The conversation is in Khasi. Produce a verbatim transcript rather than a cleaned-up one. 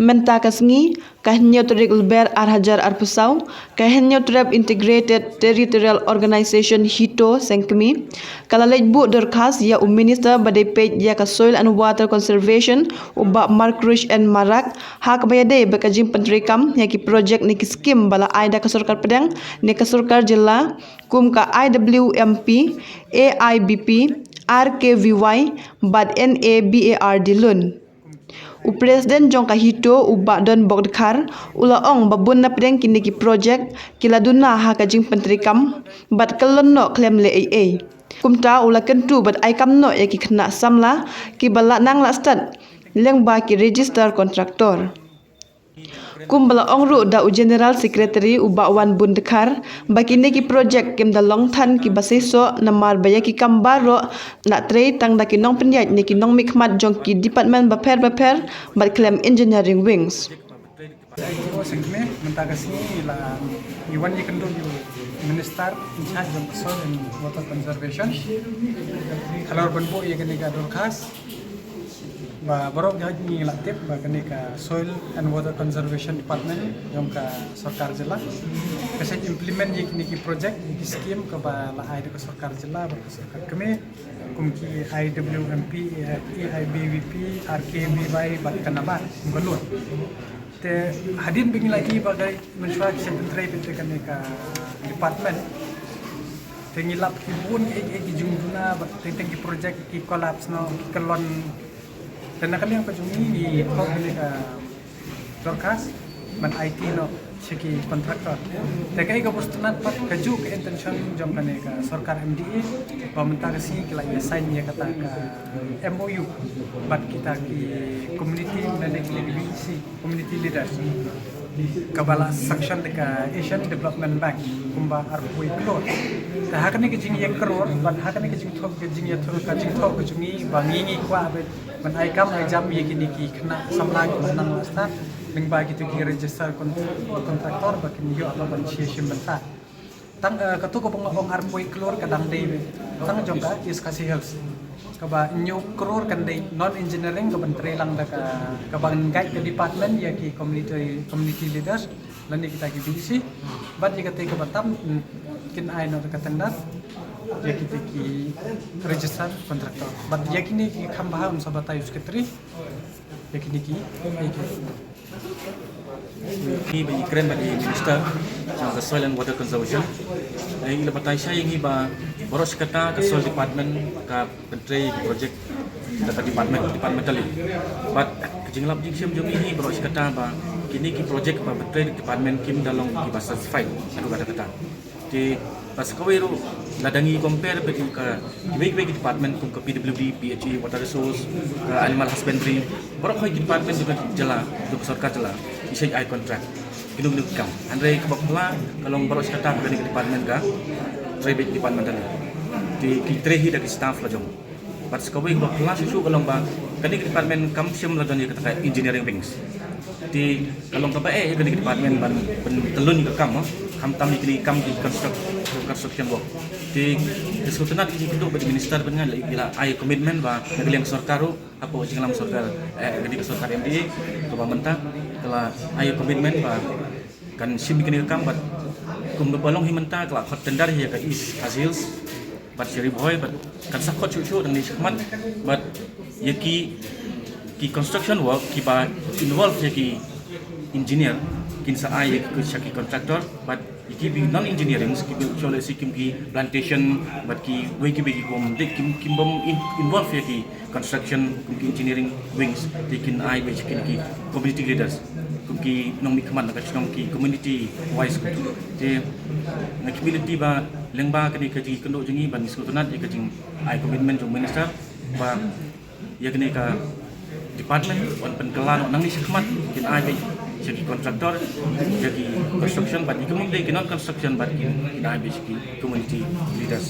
Mynta ka sngi, ka hynñiew tarik Lber ar hajar arphew saw, ka Hynñiewtrep Integrated Territorial Organization HITO Sengkmie ka la leit buh dorkhas ïa u Minister ba dei peit ïa ka Soil and Water Conservation, u Bah Marcuise N Marak, ha kaba ïadei bad ka jingpyntreikam ïa ki projek ne ki skim ba la ai da ka sorkar pdeng ne ka sorkar jylla, kum ka I W M P, A I B P, R K V Y bad N A B A R D loan. U President jong ka HITO, u Bah Donbok Dkhar, u la ong ba bun na pdeng kine ki projek ki la duna ha ka jingpyntreikam bad kyllon noh khlem leh ei ei. Kumta u la kyntu bad ai kam noh ïa ki khynnah samla kiba la nang la stad lyngba ki register contractor. Kumba la ong ruh da u General Secretary, u Bah Wanbun Dkhar, ba kine ki projek kim da long than kiba seisoh namar ba ïa ki kam baroh la trei tang da ki nongpynïaid ne ki nongmihkhmat jong ki department bapher bapher bad khlem engineering wings. Sengkmie, mynta ka sngi la ngi wan ïakynduh ïa u Minister in charge jong ka Soil and Water Conservation halor ban buh ïa kane ka dorkhas. Ba baroh ngi la tip ba kane ka Soil and Water Conservation Department jong ka sorkar jylla ka shait implement ïa kine ki projek, ïa ki skim kaba la ai da ka sorkar jylla bad ka sorkar kmie, kum ki I W M P, A I B V P, R K V Y bad ka NABARD, kum ka loan. Te hadien ba ngi la ïohi ba ka mynshuwa ki shait pyntrei beit ïa kane ka department, te ngi lap ki bun ïa ki jingduna bad teng teng ki projek ki collapse noh, ki kyllon. Te na ka liang ka jong ngi, ngi thoh kane ka dorkhas ban aiti noh sha ki contractor. Te kaei kaba sngewtynnat pat, kajuh ka intention jong kane ka sorkar M D A ba mynta ka sngi ki la ïa sign ïa kata ka M O U bad kita ki community, lane ki V E C, community leaders, kaba la sanction da ka Asian Development Bank kumba arphew klur. Te ha kane ka jingïakynduh bad ha kane ka jingthoh, ka jingïathoh, ka jingthoh ka jong ngi ba ngi ngi kwah ban ai kam ai jam ïa kine ki khynnah samla kiba nang la stad lyngba kito ki register con-, contractor ba kin ïoh ban shim bynta. Tang, eh, kato kaba nga ong arphew klur ka dang dei tang jong ka East Khasi Hills. Kaba hynñiew klur kan dei non engineering kaban trei lang da ka, kaban guide ka department ïa ki community, community leaders lane kita ki V E C. Bad ïa kata kaba tam, mm, kin ai noh da ka tender ïa kita ki register contractor. Bad ïa kine ki kham bha un sa batai u secretary ïa kine ki, ïa ki. Ngi ba i kren bad i Minister jong ka Soil and Water Conservation. Eh, i la batai shai ïa ngi ba baroh shi katta ka Soil Department ka pyntrei project da ka department, departmentally. Bad ka jinglap jingshim jong ngi hi baroh shi katta ba kine ki project ba pyntrei department kim da long kiba satisfied. Atu kata kata. Te bad sa kawei ruh lada ngi compare bad ka kiwei kiwei ki department kum ka P W D, P H E, Water Resource, ka Animal Husbandry, baroh hoi ki department jong ka jylla, jong ka sorkar jylla, i shait ai contract. Kino kino ki kam. Hynrei kaba phylla ka long baroh shi katta kane ka department ka trei beit department tang. Te ki trei hi da ki staff la jong. Bad sa kawei kaba phylla shuh shuh ka long ba kane ka department kam shym la don ïa kata ka engineering wings. Te ka long kaba eh ïa kane ka department ban, ban pyntylun ïa ka kam, khamtam ïa kine ki kam ki construct-, construction work. Te ka sngewtynnat ïa ka jingkynduh bad i Minister ban nga la, la ai commitment ba na ka liang ka sorkar ruh, hapoh jingïalam sorkar, eh, kane ka sorkar M D A kaba mynta ka la ai commitment ba kan shim ïa kane ka kam bad kumba long hi mynta ka la khot tender hi ïa ka East Khasi Hills bad sha Ri Bhoi bad kan sa khot shuh shuh nangne shakhmat bad ïa ki, ki construction work kiba involve ïa ki engineer kin sa ai ïa ki sha ki contractor bad ïa ki ba non engineering kiba shu leh shi kim ki plantation bad kiwei kiwei ki kum dei kim, kim bym in-, involve ïa ki construction kum ki engineering wings te kin ai beit sha kine ki community leaders kum ki nongmihkhmat na ka shnong ki community wise kum. Te nga ki appeal ba lyngba kane ka jingkynduh jong ngi bad ngi sngewtynnat ïa ka jingai commitment jong u Minister ba ïa kane ka department yn pynkylla noh nangne shakhmat kin ai beit sha ki contractor, ïa ki construction bad ïa ki mut dei ki non construction bad kin, kin ai beit sha ki community leaders.